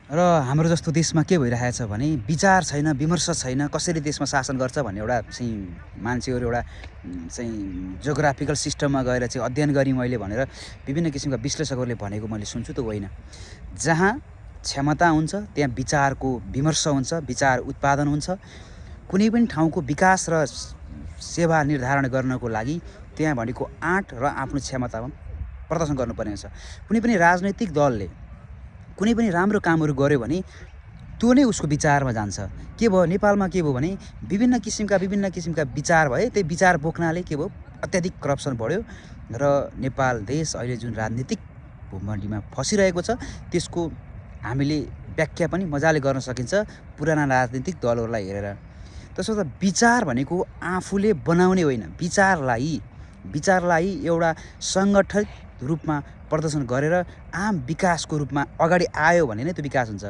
र हाम्रो जस्तो देशमा के भइरहेको छ भने विचार छैन, विमर्श छैन, कसरी देशमा शासन गर्छ भन्ने एउटा चाहिँ मान्छेहरू एउटा चाहिँ जियोग्राफिकल सिस्टममा गएर चाहिँ अध्ययन गरेँ मैले भनेर विभिन्न किसिमका विश्लेषकहरूले भनेको मैले सुन्छु त होइन। जहाँ क्षमता हुन्छ त्यहाँ विचारको विमर्श हुन्छ, विचार उत्पादन हुन्छ। कुनै पनि ठाउँको विकास र सेवा निर्धारण गर्नको लागि त्यहाँ भनेको आँट र आफ्नो क्षमतामा प्रदर्शन गर्नुपर्ने हुन्छ। कुनै पनि राजनैतिक दलले कुनै पनि राम्रो कामहरू गर्यो भने त्यो नै उसको विचारमा जान्छ। के भयो नेपालमा के भयो भने विभिन्न किसिमका विचार भए, त्यही विचार बोक्नाले के भयो अत्याधिक करप्सन बढ्यो र नेपाल देश अहिले जुन राजनीतिक भूमण्डीमा फसिरहेको छ त्यसको हामीले व्याख्या पनि मजाले गर्न सकिन्छ पुराना राजनीतिक दलहरूलाई हेरेर। त्यसर्थ विचार भनेको आफूले बनाउने होइन, विचारलाई एउटा सङ्गठित रूपमा प्रदर्शन गरेर आम विकासको रूपमा अगाडि आयो भने नै त्यो विकास हुन्छ।